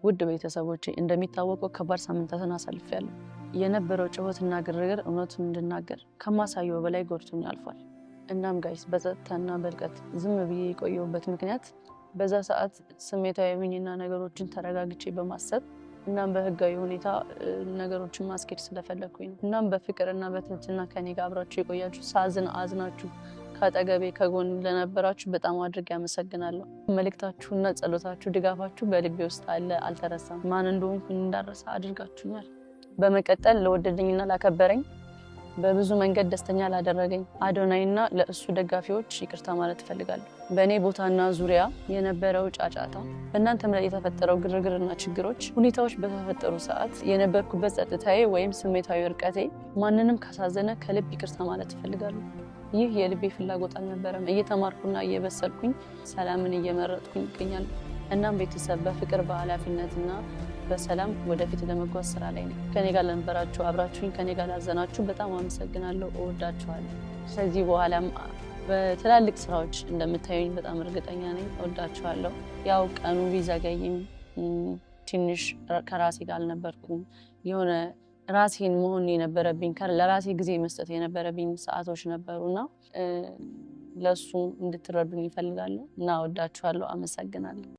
ውድ ቤተሰቦቼ፣ እንደሚታወቀው ከባድ ሳምንታትን አሳልፌያለሁ። የነበረው ጩኸትና ግርግር እውነቱን እንድናገር ከማሳየው በላይ ጎድቶኝ አልፏል። እናም guys፣ በጸጥታና በርቀት ዝም ብዬ የቆየሁበት ምክንያት በዛ ሰዓት ስሜታዊ ሆኜና ነገሮችን ተረጋግቼ በማሰብ እናም በህጋዊ ሁኔታ ነገሮችን ማስኬድ ስለፈለግኩኝ ነው። እናም በፍቅርና በትህትና ከኔ ጋር አብራችሁ የቆያችሁ፣ ሳዝን አዝናችሁ ከአጠገቤ ከጎን ለነበራችሁ በጣም አድርጌ አመሰግናለሁ። መልእክታችሁና ጸሎታችሁ፣ ድጋፋችሁ በልቤ ውስጥ አለ፣ አልተረሳም። ማን እንደሆንኩኝ እንዳረሳ አድርጋችሁኛል። በመቀጠል ለወደደኝና ላከበረኝ፣ በብዙ መንገድ ደስተኛ ላደረገኝ አዶናይና ለእሱ ደጋፊዎች ይቅርታ ማለት እፈልጋለሁ። በእኔ ቦታና ዙሪያ የነበረው ጫጫታ፣ በእናንተም ላይ የተፈጠረው ግርግርና ችግሮች፣ ሁኔታዎች በተፈጠሩ ሰዓት የነበርኩበት ጸጥታዬ ወይም ስሜታዊ እርቀቴ ማንንም ካሳዘነ ከልብ ይቅርታ ማለት እፈልጋለሁ። ይህ የልቤ ፍላጎት አልነበረም። እየተማርኩና እየበሰልኩኝ ሰላምን እየመረጥኩኝ ይገኛሉ። እናም ቤተሰብ፣ በፍቅር፣ በኃላፊነትና በሰላም ወደፊት ለመጓዝ ስራ ላይ ነኝ። ከኔ ጋር ለነበራችሁ፣ አብራችሁኝ ከኔ ጋር ላዘናችሁ በጣም አመሰግናለሁ። እወዳችኋለሁ። ከዚህ በኋላም በትላልቅ ስራዎች እንደምታዩኝ በጣም እርግጠኛ ነኝ። እወዳችኋለሁ። ያው ቀኑ ቢዘገይም ትንሽ ከራሴ ጋር አልነበርኩም። የሆነ ራሴን መሆን የነበረብኝ፣ ለራሴ ጊዜ መስጠት የነበረብኝ ሰዓቶች ነበሩና ለእሱ እንድትረዱኝ ይፈልጋለሁ እና እወዳችኋለሁ። አመሰግናለሁ።